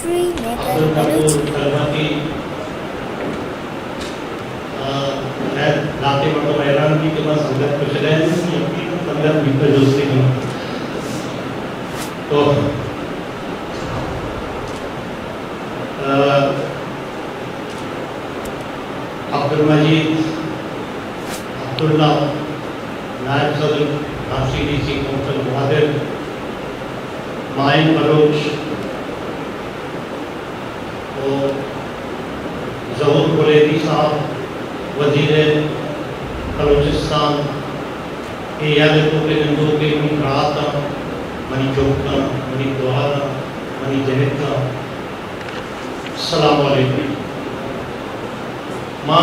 عبدالغفور کلمتی، آ، خیر، ذاتی مردم حیران بھی کہ من سنگت کچھ رہے نہیں، سنگت بھی تو جو سے ہوں۔ تو، آ، عبدالمجید عبداللہ، نائب صدر، R C D C council Gwadar, Moin Baloch, و ظہور بلیدی صاحب، وزیر بلوچستان، اے یاد ءَ تو کہ نندوکیں منی براتاں، منی چکاں، منی گوہاراں، منی جنکاں، السلام علیکم۔ ما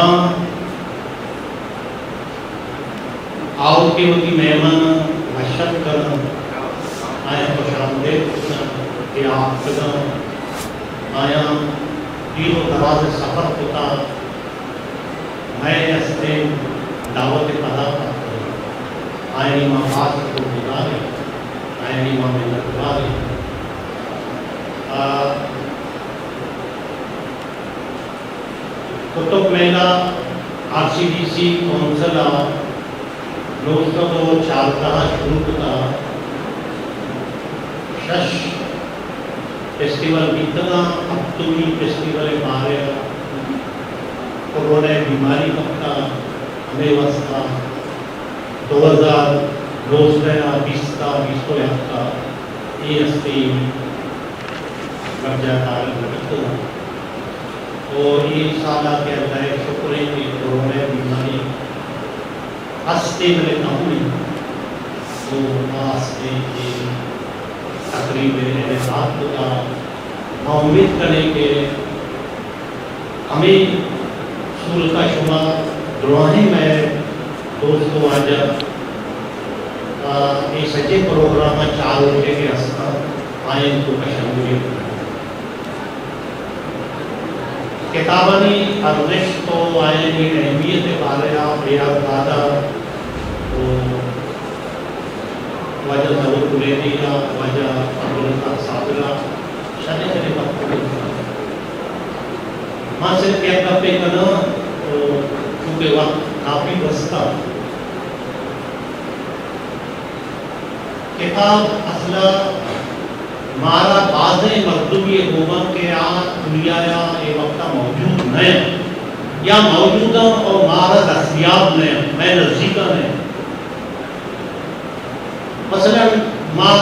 آؤکیں وتی مہماناں وش اتک کناں، آیاں خوش آمدید کناں کہ آ اتکگاں، آیاں دیر و دراز ءِ سفر کتا، مئے استیں دعوت ءِ پدا اتکگاں، آیانی ما باز شکر گزار ایں، آیانی ما منت وار ایں۔ آ، قطب میلہ R C D C council ءَ نو سد و چاردہ ءَ شروع کتا، شش فیسٹیول بیتگاں، ہپتمی فیسٹیول ءِ بارے ءَ کورونا ءِ بیماری کپتا، ہمے واسطہ دو ہزار نوزدہ ءَ، بیست ءَ، بیست و یک ءَ اے ہستی برجاہ دارگ نہ بیتگ انت۔ و اے سال ءَ کہ اللہ ءِ شکر انت کہ کورونا ءِ بیماری ہست انت بلے کم انت۔ تو ما ہست انت کہ تقریب ءِ انعقاد کتا۔ ما امید کنیں کہ ہمے صورت ءَ شما دراہیں مئے دوست و واجہ، آ، اے سجیں پروگرام ءَ چار روچے کہ ہستاں، آیانی توک ءَ شنگری کناں۔ کتابانی ارزشت و آیانی اہمیت ءِ بارہ ءَ بیاگ داتا و واجہ ظہور بلیدی ءَ، واجہ عبدالرزاق صابر ءَ شریں شریں گپ کنت۔ ما صرف یک گپے کناں، و چونکہ وقت کافی گوستہ، کتاب اصلا مارا بازیں مردمی گوما کہ آ دنیا ءَ اے وقت ءَ موجود نہ انت یا موجود انت اور مارا دستیاب نہ انت، مئے نزدیک ءَ نہ انت۔ مثلاً ما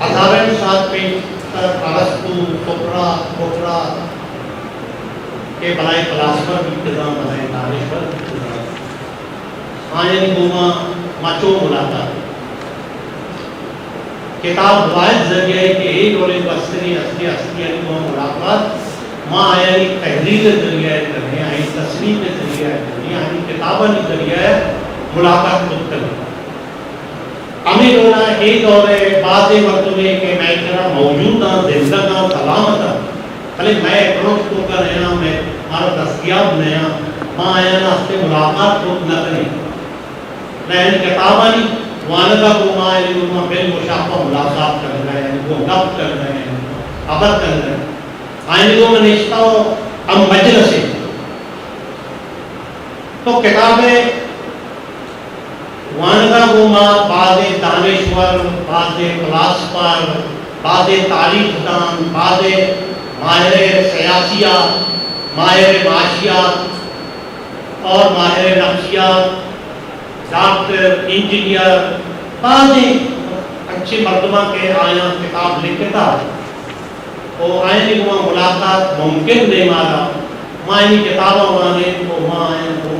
ہزارانی سال پیشتر ارسطو، سقراط، سقراط کہ بلاہیں فلاسفر بیتگاں، بلاہیں دانشور بیتگاں، آیانی گوما ما چون ملاقات؟ کتاب واحد ذریعہ ہے کہ اے ڈولیں بستریں ہستی، ہستیانی گوما ملاقات ما آیانی تحریر ءِ ذریعہ ءَ کنیں، آیانی تصنیف ءِ ذریعہ ءَ کنیں، آیانی کتابانی ذریعہ ءَ ملاقات کت کنیں۔ ہمے ڈول ءَ اے دور ءَ بازیں مردمے کہ مئے کرا موجود آں، زندگ آں، سلامت آں، بلے مئے اپروچ توک ءَ نہ آں، مئے، مارا دستیاب نہ آں، ما آیان ءَ ہستے ملاقات کت نہ کنیں۔ نہ آیانی کتابانی وانگ ءَ گوں ما آیانی گوما بالمشافہ ملاقات کنگ ءَ، آیانی گوں گپ کنگ ءَ، آیانی گوں ہبر کنگ ءَ، آیانی گوما نشتہ و ہم مجلس ءَ۔ تو کتاب ءِ وانگ ءَ گوں ما بازیں دانشور، بازیں فلاسفر، بازیں تاریخ دان، بازیں ماہر سیاسیات، ماہر معاشیات اور ماہر نفسیات، ڈاکٹر، انجینئر، بازیں انچیں مردماں کہ آیاں کتاب لکھتا، و آیانی گوما ملاقات ممکن نہ ایں مارا۔ ما آیانی کتاباں وانیں و ما آیان گوں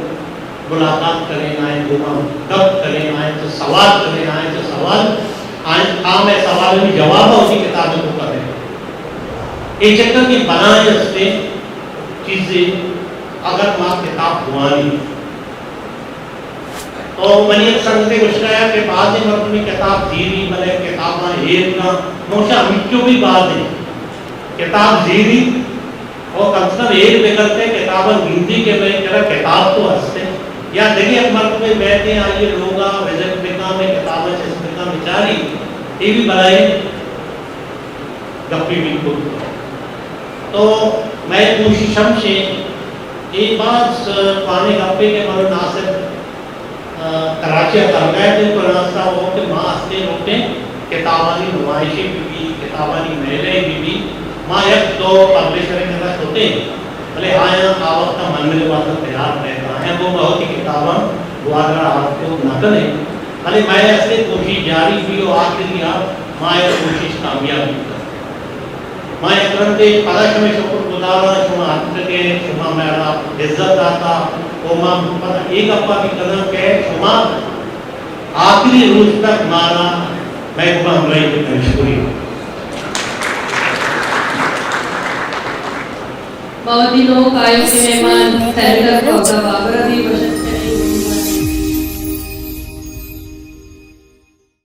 ملاقات کنیں، آیان گوما گپ کنیں، آیان چہ سوال کنیں، آیان چہ سوال، آیان آ مئے سوالانی جواب ءَ وتی کتاب ءِ توک ءَ دئیں۔ اے چکر کہ بلاہیں ہستیں چیزے اگر ما کتاب بوانیں۔ تو منی یک سنگتے گوشتہ کہ بازیں مردمے کتاب زیری، بلے کتاباں ایر کن، من گوشاں ہمینچو بھی بازیں کتاب زیری، اور کم سے کم ایر بکن تے کتاباں گندی کہ مئے کرا کتاب تو ہستے۔ یا دگہ یک مردمے بیتے آئی لوگا وزٹ بکن، مئے کتاباں چست بکن بچاری، اے بھی بلاہیں گپے بھی کت۔ تو مئے کوشش ہمش ایں، اے باز کوہنیں گپے کہ من ءُ ناصر، آ، کراچی ءَ کرگا اتیں، تو ناصر صاحب ءَ گوشت کہ ما استیں لوٹیں کتابانی نمائشے بہ بی، کتابانی میلہ بہ بی، ما یک دو پبلشر ءِ کرا شتیں، بلے آیاں آ وقت ءَ منگ ءِ واستہ تیار نہ اتاں، آیاں گوں ما وتی کتاباں گوادر ءَ آورت نہ کنیں، بلے مئے استیں کوشش جاری بی ءُ آخری ءَ ما اے کوشش کامیاب بیتگ۔ ما یک رندے پدا شمئے شکر گزار آں، شما اتکگ ئے، شما مارا عزت داتا، ءُ ما پدا اے گپا بہ کناں کہ شما آخری روچ تک مارا مئے گوما ہمراہی کتگ۔ شکریہ۔ ما وتی نوک آیوکیں مہمان سینیٹر خواجہ بابر ءَ بی گوشت۔